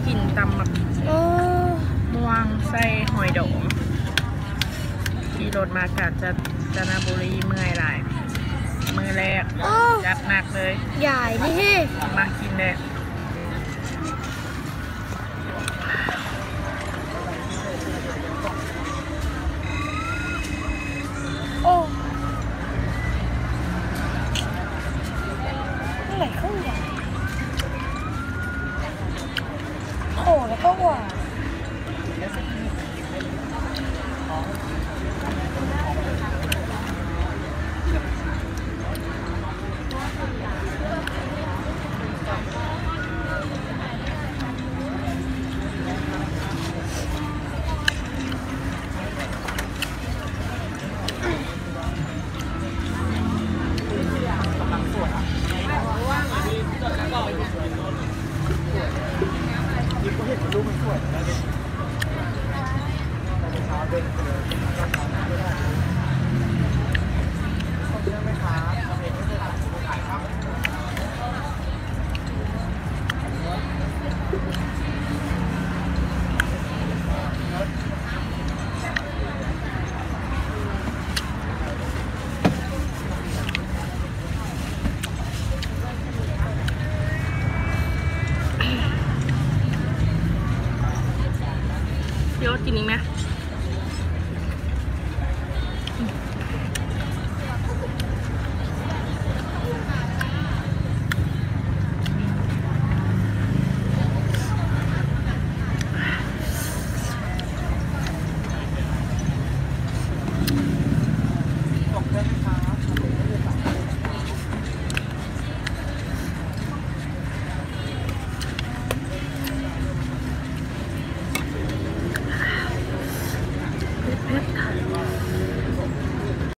ກິນຕຳໝາກ ໂອ້ ມ່ວງໃສ່ຫອຍດອງ. ຂີ່ລົດມາການຈະ ຈະນະບູລີ ເມື່ອຍຫຼາຍ. ມື້ແລກ ໂອ້ ຈັດໜັກເລີຍ. ຢາຍນີ້ເຮ ມາກິນແດ່. ໂອ້ ມັນໄຫຼເຂົ້າຫວານ ໂອ້ ແລ້ວກໍຫວານ. ເດີ ກິນອີກແມະ. ເຜັດໆ ຄັກ.